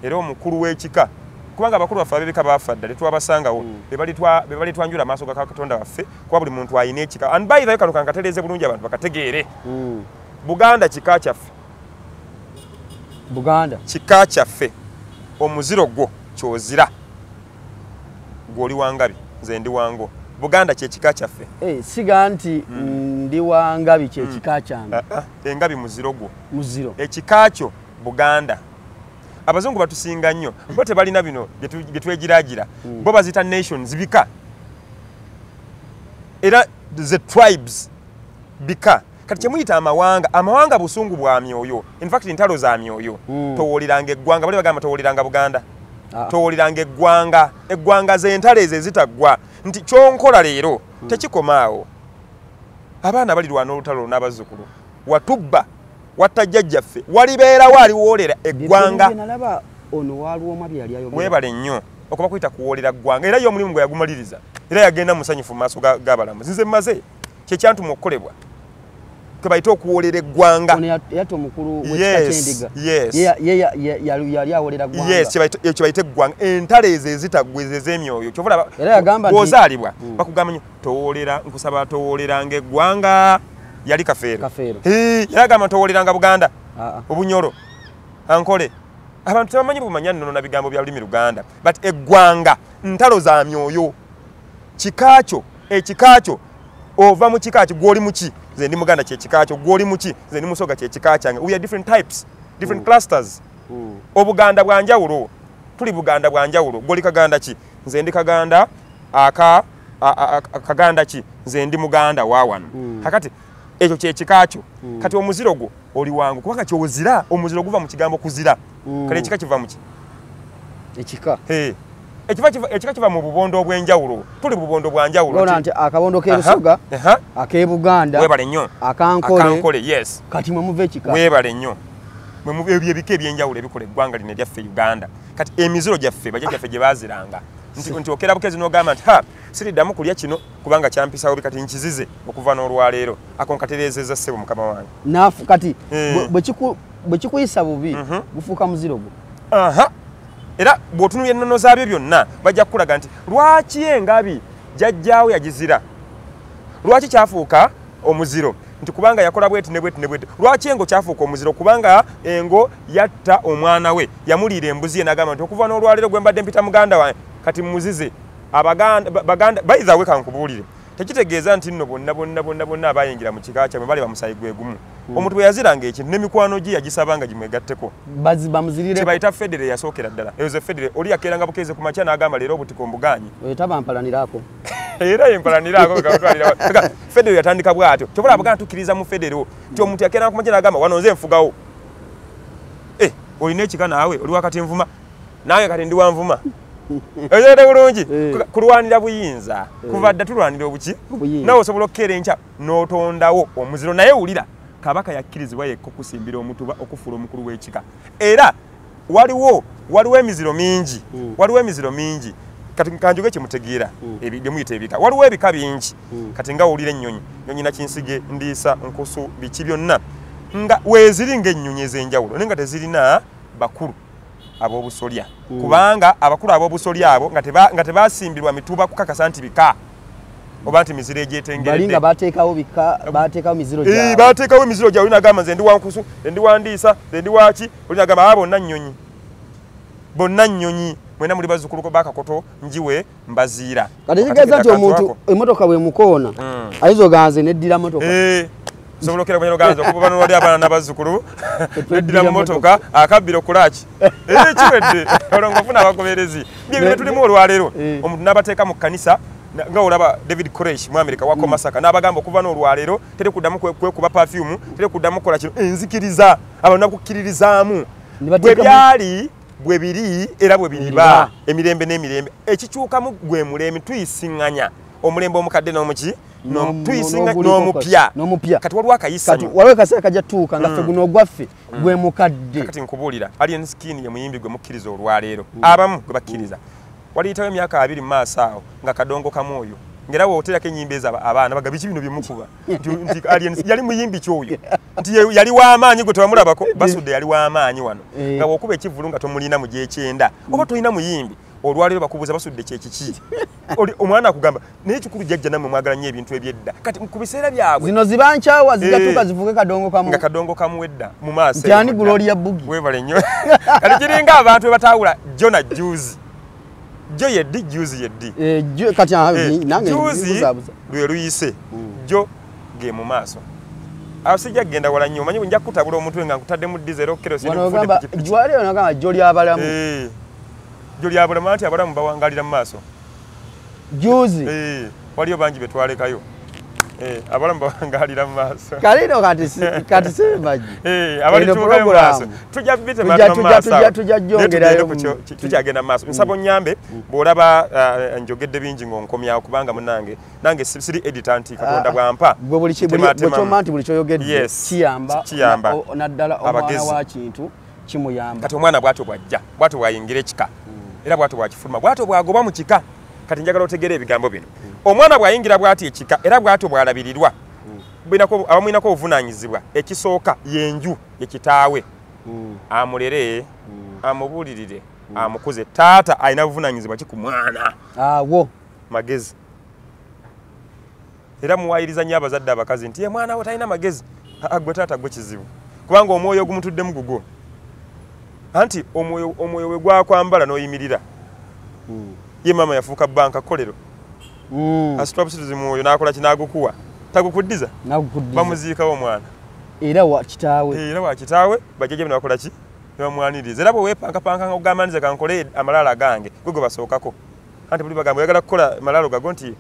era omukulu w'ekika, kubanga abakulu baffe ab'ebika baafa dda tetwabasangawo, be balitwanjula amaaso ga Katonda waffe, kuba buli muntu alina ekika. And by the way, kano kankatereeze bulungi abantu bakategeere. Buganda kika kyaffe. Buganda kika kyaffe. Omuziro gwo kyozira gw'oli wangabi, nze ndi wango. Buganda kye kika kyaffe. Siga nti ndi wangabi kye kika kyange. Engabi muziro gwo. Muziro. Ekika kyo Buganda. Abazungu batusinga nnyo, bo tebalina bino bye twegiraagira. Bo baziyita nations, bika. Era the tribes bika. Kati kye muyita amawanga, amawanga busungu bwa myoyo. In fact ntalo za myoyo. Towuliranga eggwanga, bali bagamba towuliranga Buganda. Towuliranga eggwanga, eggwanga z'entalo ezo ezitaggwa. Nti ky'onkola leero tekikomaawo. Abaana balirwana olutalo n'abazzukulu. Watubba, watta jjajjaffe, walibeerawo aliwoolera eggwanga. Nalaba ono waliwo bye yali ayogera. Weebale nnyo okuba kuyita kuwoolera ggwanga, era ye omulimu gwe yagumaliriza. Era yagenda musanyufu mu maaso g'abalamuzi. Nze mmaze kye kyantuma okukolebwa. Kwe bayita okuwoolera eggwanga. Ono yatta omukulu w'ekika ky'endiga. Ye yali awoolera ggwanga. Yes, kye bayita eggwanga. Entalo ezo ezitaggwa ezo ez'emyoyo. Kyova olaba era yagamba nti bw'ozaalibwa bakugamba nnyo towoolera, nkusaba towooleranga eggwanga. Yali Kafeero. Yali agamba towooleranga Buganda. Obunyoro, Ankole. Abantu tebamanyi bumanya nnono na bigambo bya lulimi Luganda. But eggwanga ntalo za myoyo. Kika kyo, ekika kyo ova mu kika kyo, gw'oli muki? Nze ndi Muganda kye kika kyo, gw'oli muki? Nze ndi Musoga kye kika kyange. We are different types, different clusters. Obuganda bwa njawulo. Tuli Buganda bwa njawulo. Gw'oli Kaganda ki? Nze ndi Kaganda aka Kaganda ki? Nze ndi Muganda wa wano. Kakati ekyo kye kika kyo. Kati omuziro gwo oli wangu kubanga kyozira, omuziro guva mu kigambo kuzira. Kale ekika kiva mu ki? Ekika. Ekika kiva mu bubondo obw'enjawulo. Tuli bubondo bwa njawulo. Bona nti akabondo k'Ebusoga, ak'e Buganda, Weebale nnyo. Akankole. Akankole, yes. Kati mwe muva ekika. Weebale nnyo. Mwe muva ebyo ebika eby'enjawulo ebikola eggwanga lino eryaffe Uganda. Kati emiziro gyaffe bajjajjaffe gye baaziranga. Nti okera bukezi n'ogamba nti ha siriddamu kulya kino kubanga kyampisawo, kati nkizize okuva n'olwaleero. Ako nkatereezezza ssebo mukama wange. Naafu kati bwe kikuyisa bubi gufuuka muziro gwo. Era bw'otunulira ennono zaabyo byonna bajja kukulaga nti lwaki engabi jjajjaawo yagizira, lwaki kyafuuka omuziro, nti kubanga yakola bweti ne bweti ne bweti. Lwaki engo kyafuuka omuziro? Kubanga engo yatta omwana we, yamuliira embuzi ye n'agamba nti okuva n'olwaleero gwe mbadde mpita muganda wange kati muzize. Abaganda baganda bayiza we kankubuulire, tekitegeeza nti nno bonna bonna bonna bonna abayingira mu kika kyabwe bali bamusayi gwe gumu. Omuntu bwe yaziranga ekintu n'emikwano gye yagisabanga gimwegatteko, bamuzirire. Kye bayita federe yasookera ddala. Eyo ze federe. Oli yakeeranga bukeeze ku makya n'agamba leero obutiko mbugaanyi. Oyo tabampalanirako. Era yempalanirako. Federo yatandika bw'atyo. Kyobola abaganda tukkiriza mu federo nti omuntu yakeeranga ku makya n'agamba wano nze nfugawo. Olina ekika naawe oli wakati nvuma nange kati ndi wanvuma oyogedde bulungi. Kulwanira buyinza kuva dda tulwanira obuki. Obuyinza. Nawe osobola okukeera enkya n'otondawo omuziro, naye wulira, kabaka yakkirizibwa yekka okusimbira omutuba okufuula omukulu w'ekika. Era waliwo emiziro mingi. Waliwo emiziro mingi. Kati kanjoge kyemutegeera byemuyita ebika, waliwo ebika bingi. Kati nga wulira ennyonyi, nyonyi nakinsige, ndiisa, nkusu, biki byonna nga weeziri ng'ennyonyi ez'enjawulo, naye nga tezirina bakulu ab'obusolya, kubanga abakulu ab'obusolya abo nga tebasimbirwa mituba kukakasa nti bika oba nti miziro bali egyetengeredde. Nga bateekawo bika, bateekawo miziro gyabwe. Bateekawo emiziro gyabwe. Oli nagamba nze ndi wankusu, nze ndi wandiisa, nze ndi waki. Oli nagamba aba bonna nnyonyi, bonna nnyonyi, mwena muli bazzukulu bakakoto njiwe mbaziira. Kati kitegeeza nti omuntu emmotoka bwemukoona ayinza oganze neddira motoka. Osobola okera kumanya oganza okuba bano wali abaana n'abazzukulu neddira mmotoka akabbiro kulaki kiwedde, olwo ng'ofuna abagoberezi. Bye bye tulimu olwaleero. Omuntu n'abateeka mu kkanisa nga olaba David Koresh mu America wako Masaka n'abagamba okuva n'olwaleero teri kuddamu kwekuba perfume, teri kuddamu kukola kino, enzikiriza abantu nakukkiririzaamu. Bwe byali bwe biri era bwe biriba emirembe n'emirembe. Ekikyukamu gwe mulembe tuyisiŋŋanya omulembe omukadde n'omuki n'omupya. Kati waliwo akayisanyo. Kati waliwo akaseera kajja tuuka nga ffe guno ogwaffe gwe mukadde. Kati nkubuulira Alien Skin ye muyimbi gwe mukkiriza olwaleero. Abamu gwe bakkiriza. Waliyitawo emyaka 2 mu maaso awo nga kadongo kamwoyo. Ngera woterako ennyimba ezo abaana baga biki bino bye mukuba. Nti Alien yali muyimbi ki oyo? Nti yali w'amaanyi gwe tewamulabako. Basudde yali w'amaanyi wano. Nga bw'okuba ekivvulu nga tomulina mu gy'ekyenda. Oba tolina muyimbi. Olwaleero bakubuuza Basudde kye kiki? Omwana akugamba naye ekikulu jjajja nammwe mwagala nnyo ebintu eby'edda. Kati ku biseera byabwe zino ziba nkyawa zijja zifuuke kadongo kamu. Nga kadongo kamu edda mu maaso. Nti ani Gloria Bugie? Weebale nnyo. Kati kiringa abantu bwe batawula jjo na jjuuzi. Jjo ye ddi, jjuuzi ye ddi? Kati nange jjuuzi lwe luyise, jjo ge mu maaso. Awo sijja kugenda wala nnyo, omanyi nja kukutabula omutwe nga nkutaddemu diesel kerosene nkufudde pikipiki. Wano ogamba jjo ly'abalamu. Jjo ly'abalamu anti abalamu bawangalira mu maaso. Jjuuzi. Waliyo bangi be twalekayo. Abalamu bawangalira mu maaso. Kalino kati simanyi. Abalituukayo mu maaso. Tujja bitema mu maaso. Tujja jongerayo. Tukyagenda mu maaso. Nsaba onnyambe bw'olaba njogedde bingi ng'onkomyawo kubanga munnange nange siri editor nti Katonda bw'ampa. Gwe buli ky'omanya nti buli ky'oyogedde kiyamba naddala omwana wa kintu kimuyamba. Kati omwana bw'atyo bw'ajja, bw'atyo bw'ayingira ekika. Era bw'atyo bw'akifuluma, bw'atyo bw'agobwa mu kika. Kati njagala otegeere ebigambo bino. Omwana bw'ayingira bw'ati ekika era bw'atyo bw'alabirirwa. Abamwinako obuvunaanyizibwa. Ekisooka y'enju ye kitaawe. Amulere, amubuulirire, amukuze. Taata alina buvunaanyizibwa ki ku mwana? Awo. Magezi. Era muwaayiriza nnyo abazadde abakazi nti ye mwana wo talina magezi. Gwe taata gwe kizibu. Kubanga omwoyo ogumutuddemu gugwo. Anti omwoyo we gwakwambala n'oyimirira. Ye maama yafuuka banka kkolero. Asitula busituzi mwoyo n'akola ki n'agukuwa. Tagukuddiza? Bamuziikawo omwana. Era wa kitaawe. Era wa kitaawe bajjajja ne bakola ki? Ne bamwaniriza. Era bwe weepankapanka nga ogamba nze kankole amalaalo gange gwe gwe basookako. Anti buli bagamba oyagala kukola malaalo gago nti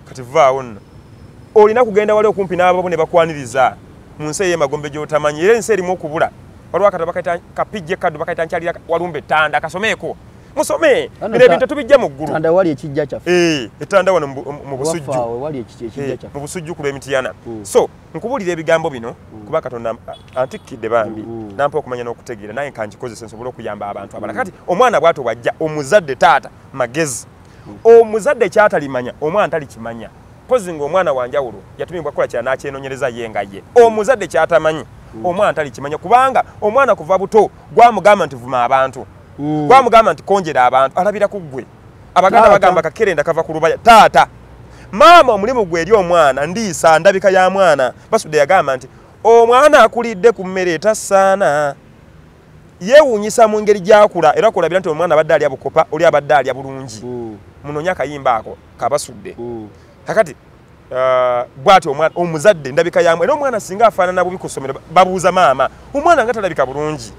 kati vaawo nno. Olina kugenda wali okumpi n'ababo ne bakwaniriza mu nsi ey'emagombe gy'otamanyi. Era ensi erimu okubula. Waliwo akatabo bakayita kapijje kaddu bakayita nkyalira walumbe ttanda kasomeeko. Musome bino ebintu tubijja mu ggulu. Ttanda wali ekijja kyaffe. Ettanda wano mu Busujju. Wali ekijja kyaffe. Mu Busujju ku lw'Emityana. So nkubuulira ebigambo bino kuba Katonda antikkidde bambi nampa okumanya n'okutegeera naye kankikozese nsobole okuyamba abantu abalala. Kati omwana bw'atyo bw'ajja omuzadde taata magezi. Omuzadde ky'atalimanya omwana talikimanya. Mpozi ng'omwana wa njawulo yatumibwa kukola kya n'akyenoonyereza ye nga ye. Omuzadde ky'atamanyi omwana talikimanya kubanga omwana kuva buto gwamugamba nti vuma abantu. Gwamugamba nti konjera abantu alabira ku ggwe. Abaganda bagamba kakerenda kava ku lubaya. Taata maama omulimu gwe eri omwana ndiisa ndabika ya mwana. Basudde yagamba nti omwana akulidde ku mmere etasaana yeewuunyisa mu ngeri gy'akula era kulabira nti omwana abadde alya bukopa oli abadde alya bulungi. Munoonye akayimba ako kabasudde. Kakati bw'atyo omwana omuzadde ndabika ya era omwana singa afaanana bubi ku ssomero babuuza maama omwana nga talabika bulungi.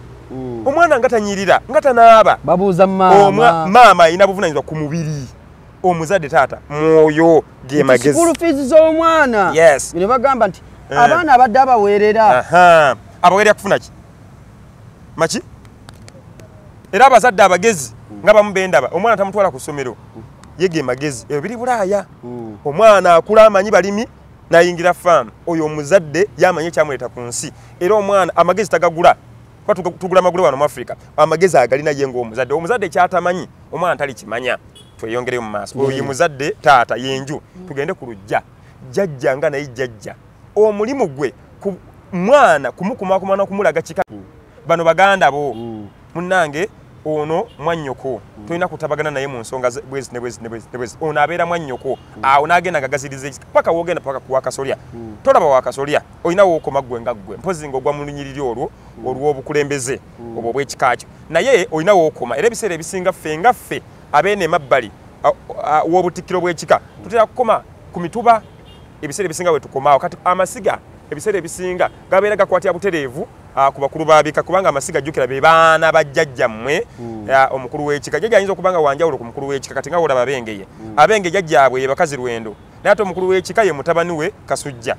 Omwana nga tanyirira nga tanaaba babuuza maama. Maama alina buvunaanyizibwa ku mubiri. Omuzadde taata mwoyo ge magezi. School fees z'omwana. Yes. Bino bagamba nti abaana abadde abaweerera. Abaweerera kufuna ki? Maki? Era abazadde abagezi nga bamu bendaba omwana tamutwala ku ssomero. Ye ge magezi. Ebyo biri Bulaaya. Omwana akula amanyi balimi n'ayingira faamu. Oyo omuzadde yamanyi ekyamuleeta ku nsi. Era omwana amagezi tagagula. Kuba tugula magulu wano mu Afrika. Amagezi agalina ye ng'omuzadde. Omuzadde ky'atamanyi omwana talikimanya. Tweyongereyo mu maaso. Oyo ye muzadde taata y'enju. Tugende ku luggya. Jjajja nga naye jjajja. Omulimu gwe ku mwana kumukumaakuma n'okumulaga kika. Bano baganda bo. Munnange ono mwannyoko. Tolina kutabagana naye mu nsonga bwezi ne bwezi ne bwezi ne bwezi. Ono abeera mwannyoko. Awo n'agenda ng'agaziriza ekika. Paka w'ogenda paka ku Wakasolya. Tolaba Wakasolya. Olina w'okoma ggwe nga ggwe. Mpozi ng'ogwa mu lunyiriri olwo olw'obukulembeze obwo obw'ekika kyo. Naye olina w'okoma. Era ebiseera ebisinga ffe nga ffe abeene emabbali w'obutikkiro bw'ekika tutera kukoma ku mituba ebiseera ebisinga we tukomaawo. Kati amasiga ebiseera ebisinga gabeera gakwatira butereevu ku bakulu b'abika kubanga amasiga jjukira be baana ba jjajjammwe omukulu w'ekika. Jjajja ayinza okuba nga wanjawulo ku mukulu w'ekika kati nga w'olaba Abengeye. Abengeye jjajjaabwe ye bakazi Lwendo. Naye ate omukulu w'ekika ye mutabani we Kasujja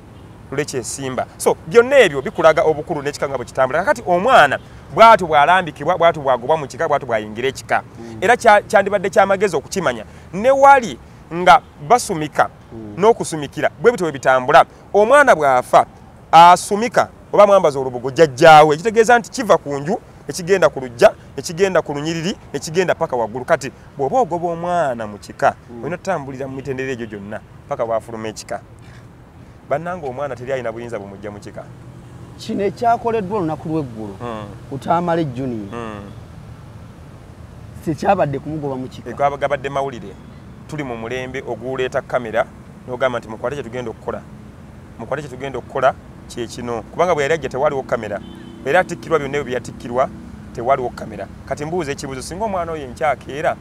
Lule Kyesimba. So byonna ebyo bikulaga obukulu n'ekika nga bwe kitambula. Kakati omwana Bw'atyo bw'alambikibwa, bw'atyo bw'agobwa mu kika, bw'atyo bw'ayingira ekika. Era kyandibadde kyamagezi okukimanya. Ne wali nga basumika n'okusumikira bwe bityo bwe bitambula. Omwana bw'afa asumika oba mwambaza olubugo jjajjaawe, ekitegeeza nti kiva ku nju ekigenda ku luggya, ekigenda ku lunyiriri, ekigenda paka waggulu. Kati bw'oba ogoba omwana mu kika olina otambulira mu mitendera egyo gyonna paka bw'afuluma ekika. Bannange omwana teri alina buyinza bumujja mu kika. Kino ekyakoleddwa olunaku lw'eggulo ku Tamale Junior tekyabadde kumugoba mu kika. Gabadde mawulire. Tuli mu mulembe oguleeta kamera n'ogamba nti mukwate kye tugenda okukola, mukwate kye tugenda okukola kye kino, kubanga bwe yali ajja tewaliwo kamera, era atikkirwa byonna ebyo bye yatikkirwa tewaliwo kamera. Kati mbuuza ekibuuzo, singa omwana oyo enkyakeera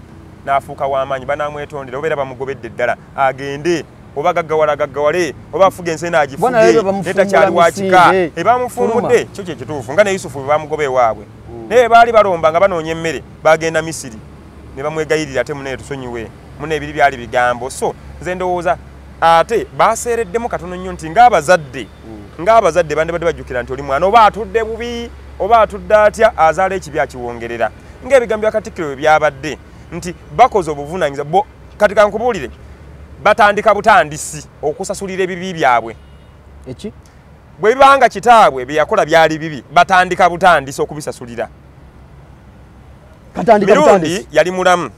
n'afuuka w'amaanyi banamwetondera oba era bamugobedde ddala agende oba gaggawala gaggawale oba afuga ensi eno agifuge naye takyali wa kika, ebamufumudde kyo kye kituufu. Nga ne Yusufu bwe bamugoba ewaabwe, naye baali balomba nga banoonya emmere, bagenda Misiri ne bamwegayirira ate munne tusonyiwe, munne ebiri byali bigambo. So nze ndowooza ate baseereddemu katono nnyo nti ng'abazadde bandibadde bajjukira nti oli mwana oba atudde bubi oba atudde atya azaala ekibi akiwongerera. Ng'ebigambo bya Katikkiro bwe byabadde nti bakoze obuvunaanyizibwa. Kati kankubuulire, batandika butandisi okusasulira ebibi byabwe. Eki? Bwe bibanga kitaabwe bye yakola byali bibi, batandika butandisi okubisasulira. Katandika butandisi. Yali mulamu.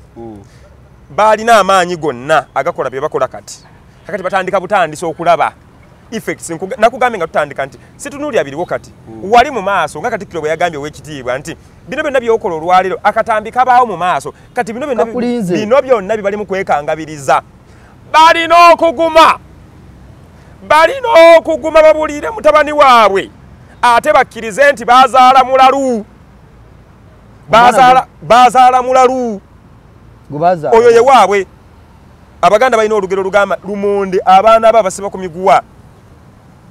Baalina amaanyi gonna agakola bye bakola kati. Kakati batandika butandisi okulaba effects. Nakugambye nga tutandika nti situnuulira biriwo kati. Wali mu maaso nga Katikkiro bwe yagambye ow'ekitiibwa nti bino byonna by'okola olwaleero akatambi kabaawo mu maaso. Kati bino byonna bye bali mu kwekangabiriza. Balina okuguma, balina okuguma babuulire mutabani waabwe ate bakkirize nti bazaala mulalu, bazaala mulalu oyo ye waabwe. Abaganda balina olugero lugamba lumonde abaana be abasiba ku miguwa,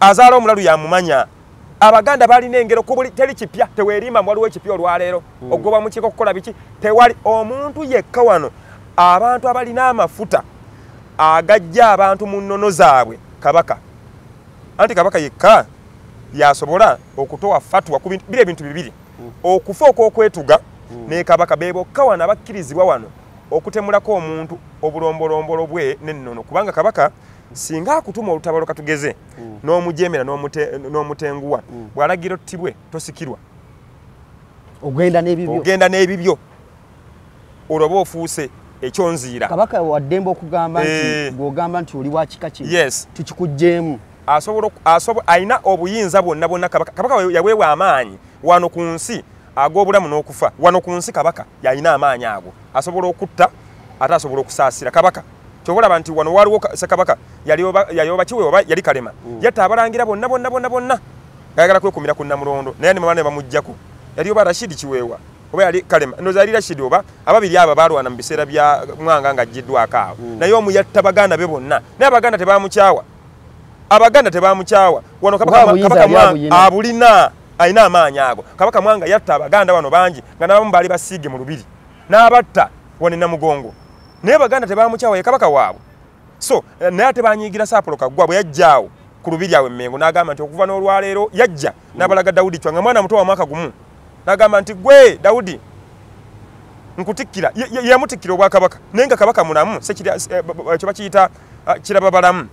azaala omulalu yamumanya. Abaganda balina engero ku buli teri kipya, teweerimba waliwo ekipya olwaleero ogoba mu kika okukola biki, tewali omuntu yekka wano. Abantu abalina amafuta agajja abantu mu nnono zaabwe Kabaka, anti Kabaka yekka yasobola okutowa fatwa ku biri ebintu bibiri, okufa okw'okwetuga ne Kabaka. Be bokka wano abakkirizibwa wano okutemulako omuntu obulombolombo bwe n'ennono, kubanga Kabaka singa akutuma olutabalo katugeze n'omujemera n'omutenguwa, bw'alagira ottibwe tosikirwa, ogenda n'ebibyo, ogenda n'ebibyo, olwo oba ofuuse ekyonziira. Kabaka waddembe okugamba nti gw'ogamba nti oli wa kika kino, yes, tukikuggyeemu. Asobola alina obuyinza bwonna bwonna. Kabaka yaweebwa amaanyi wano ku nsi ag'obulamu n'okufa. Wano ku nsi Kabaka yalina amaanyi ago, asobola okutta ate asobola okusaasira. Kabaka kyobalaba nti wano waliwo Ssekabaka yali oba Kiwe oba yali Kalema, yatta abalangira bonna bonna bonna bonna ng'ayagala kwekumira ku Nnamulondo, naye ne bamala ne bamuggyako. Yali oba Rashidi Kiweewa oba yali Kalema, ndowooza yali Rashidi oba ababiri abo baalwana mu biseera bya Mwanga ng'aggyiddwako awo, naye omu yatta baganda be bonna, naye Abaganda tebamukyawa, Abaganda tebamukyawa. Wano Kabaka Mwanga abulina, alina amaanyi ago. Kabaka Mwanga yatta Abaganda wano bangi nga n'abamu baali basiige mu lubiri, n'abatta wano e Namugongo, naye Abaganda tebamukyawa, ye Kabaka waabwe. So naye ate banyiigira Saapolo Kaggwa bwe yajja awo ku lubiri awo e Mmengo n'agamba nti okuva n'olwaleero yajja n'abalaga Dawudi Chwa nga mwana muto wa mwaka gumu, n'agamba nti gwe Dawudi nkutikkira. Yamutikkira obwakabaka naye nga Kabaka mulamu, ekyo bakiyita kiraba balamu.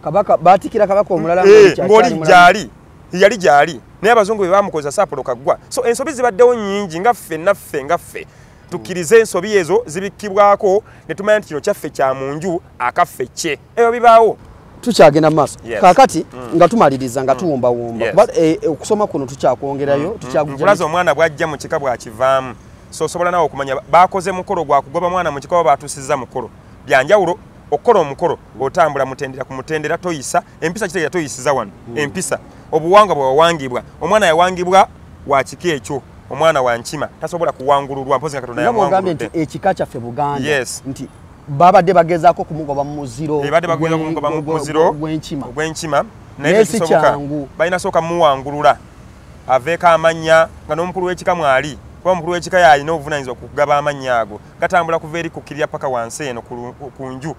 Kabaka baatikkira Kabaka omulala ng'oli gyali, yali gyali, naye abazungu bwe bamukozesa Saapolo Kaggwa. So ensobi zibaddewo nnyingi nga ffe naffe nga ffe tukkirize ensobi ezo zibikkibwako ne tumanya nti kino kyaffe kya mu nju, akaffe kye. Ebyo bibaawo. Tukyagenda mu maaso. Kaakati nga tumaliriza nga tuwumbawumba, kuba okusoma kuno tukyakwongerayo, tukyakulaza omwana bw'ajja mu kika bw'akivaamu. So osobola nawe okumanya bakoze mukolo gwa kugoba mwana mu kika oba batuusizza mukolo. Byanjawulo okukola omukolo otambula mutendera ku mutendera, toyisa empisa, kitegeeza toyisiza wano empisa, obuwangwa bwe wawangibwa. Omwana yawangibwa wa kika ekyo, omwana wa nkima tasobola kuwangululwa mpozi nga Katonda yamwanguludde. Nti ekika kyaffe Buganda nti babadde bagezaako kumugoba mu muziro, babadde bagezaako kumugoba mu muziro ogw'enkima, naye tekisoboka, balina sooka muwangulula aveeko amannya nga n'omukulu w'ekika mwali, kuba omukulu w'ekika yalina obuvunaanyizibwa okugaba amannya ago, gatambula kuva eri kukkirira paka wansi eno ku nju.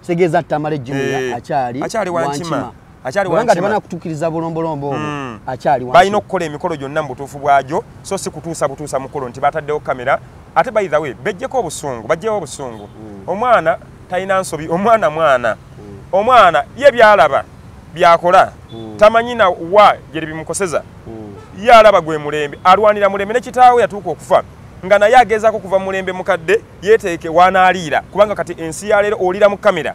Kitegeeza Tamale Junior akyali wankima. Akyali Kubanga wankima. Tebanakutuukiriza bulombolombo obwo. Akyali wankima. Balina okukola emikolo gyonna mu butuufu bwagyo, so si kutuusa butuusa mukolo nti bataddewo kamera. Ate by the way, bejjeko obusungu, bajjewo obusungu. Omwana talina nsobi, omwana mwana. Omwana ye byalaba byakola, tamanyi na wa gye bimukoseza. Ye alaba gwe mulembe, alwanira mulembe. Ne kitaawe yatuuka okufa nga naye agezaako kuva mu mulembe mukadde yeeteeke wanaaliira, kubanga kati ensi ya leero oliira mu kamera.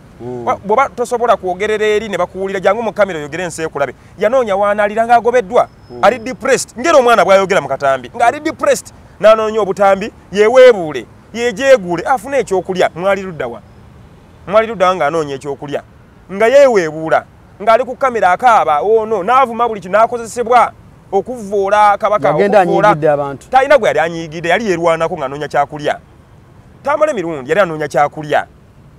Bw'oba tosobola kwogerera eri ne bakuwulira, jangu mu kamera oyogere ensi ekulabe. Yanoonya wanaaliira ng'agobeddwa, ali depressed, ngeri omwana bw'ayogera mu katambi ng'ali depressed, n'anoonya obutambi yeweebuule, yejeeguule afune ekyokulya. Mwali luddawa? Mwali luddawa ng'anoonya ekyokulya, nga yeeweebuula, ng'ali ku kamera akaaba ono n'avuma buli kintu, n'akozesebwa okuvvoola kabaka. Yagenda okuvvoola. anyiigidde abantu. Talina gwe yali anyiigidde, yali yeerwanako ng'anoonya kyakulya. Tamala emirundi yali anoonya kyakulya,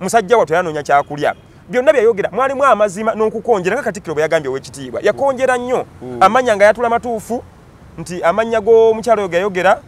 musajja wattu yali anoonya kyakulya. Byonna byayogera mwalimu amazima n'okukonjera, nga Katikkiro bwe yagambye ow'ekitiibwa yakonjera nnyo amannya nga yatula matuufu, nti amannya g'omukyalo oyo gayogera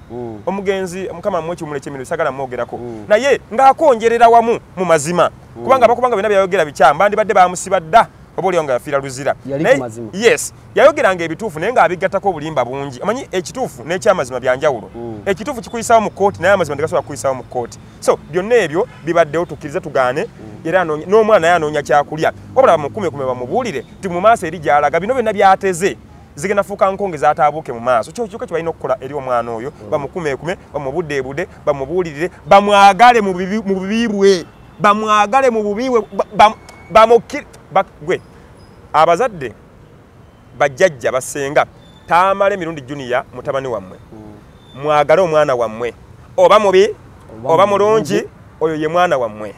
omugenzi, Mukama amuwe ekiwummulo eky'emirembe, sagala mwogerako, naye ng'akonjerera wamu mu mazima, kubanga bakubanga byonna byayogera bikyamu bandibadde bamusiba dda, oba oliawo nga yafiira luzira. Yali Naye- ku mazima. Yes, yayogeranga ebituufu naye ng'abigattako obulimba bungi. Amanyi ekituufu n'ekyamazima byanjawulo. Ekituufu kikuyisawo mu kkooti, naye amazima tegasobola kukuyisawo mu kkooti. So byonna ebyo bibaddewo, tukkirize tugaane, era n'omwana naye anoonya kyakulya. Wabula bamukumekume, bamubuulire nti mu maaso eri gy'alaga bino byonna byateze zigenda fuuka nkonge zataabuuke mu maaso. Kyo kyokka kye balina okukola eri omwana oyo, bamukumekume, bamubudeebude, bamubuulirire, bamwagale mu bubi bwe, bamwagale mu bubi bwe, gwe abazadde, bajjajja, basenga, Tamale Mirundi Junior mutabani wammwe, mwagale omwana wammwe, oba mubi oba mulungi, oyo ye mwana wammwe.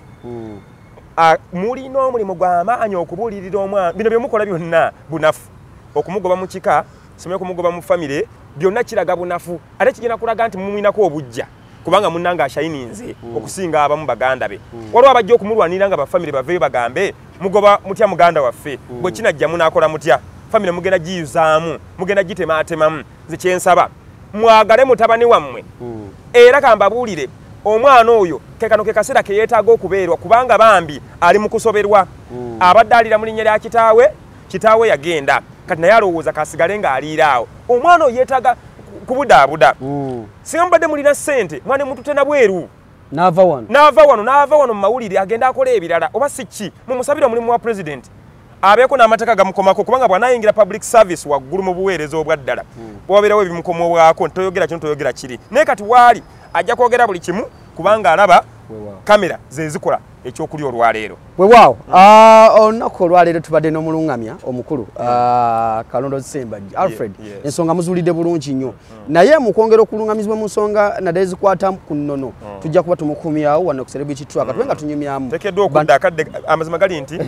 Mulina omulimu gw'amaanyi okubuulirira omwana. Bino bye mukola byonna bunafu, okumugoba mu kika, simanyi okumugoba mu famire, byonna kiraga bunafu, ate kigenda kulaga nti mumwinako obujja, kubanga munnange ashayininze okusinga abamu baganda be. Waliwo abajja okumulwanirira nga bafamire baveeyo bagambe, mugoba mutya muganda waffe? Bwe kinajja munaakola mutya? Famire mugenda giyuzaamu, mugenda gitemaatemamu. Nze kyensaba, mwagale mutabani wammwe. Era kambabuulire, omwana oyo kekano ke kaseera ke yeetaaga okubeerwa, kubanga bambi ali mu kusoberwa. Abadde alira mu linnya lya kitaawe, kitaawe yagenda, kati naye alowooza kasigale ng'aliira awo. Omwana oyo yeetaaga kubudaabuda. Singa mubadde mulina ssente, mwana mutute na bweru. N'ava wano. N'ava wano, n'ava wano mu mawulire, agenda akola ebirala oba si ki, mumusabire omulimu wa president, abeeko n'amateeka gamukomako, kubanga bw'anaayingira public service waggulu mu buweereza obwa ddala, wabeerawo ebimukomobwako nti toyogera kino, toyogera kiri. Naye kati waali ajja kwogera buli kimu, kubanga alaba kamera ze zikola ekyokulya olwaleero. Weewaawo, olunaku olwaleero tubadde n'omulungamya omukulu Kalondo Sembajje Alfred. Ensonga muzuulidde bulungi nnyo, naye mu kwongera okulungamizibwa mu nsonga naddala ezikwata ku nnono, tujja kuba tumukumyawo wano ku Celebrity Track, tube nga tunyumyamu. Teekeddwa okudda akadde. Amazima gali nti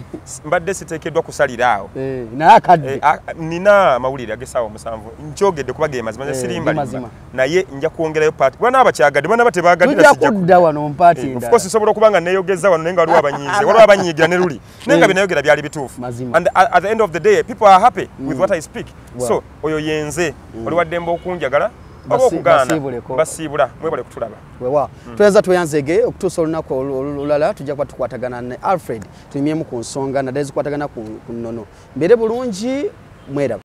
mbadde siteekeddwa kusalira awo. Eh, naye akadde. Nina amawulire ag'essaawa 7, nkyogedde kuba ge mazima, nze sirimba ge limba. mazima. Naye nja kwongerayo part, bana bakyagadde, bana batebaagadde. Tujja kudda wano mu part Of endala. course nsobola okuba nga neeyogeza wano, naye nga waliwo abanyiize, waliwo abanyiigira ne luli, naye nga bye nayogera byali bituufu. Mazima. And at the end of the day people are happy with what I speak. Wow. So oyo yenze, oli waddembe okunjagala oba okugaana. Basiibuleko. Basiibula, mwebale kutulaba. Weewaawo, tweyanza, tweyanzege okutuusa olunaku olulala. Tujja kuba tukwatagana ne Alfred, tunyumyemu ku nsonga naddala ezikwatagana ku nnono. Mbeere bulungi, mweraba.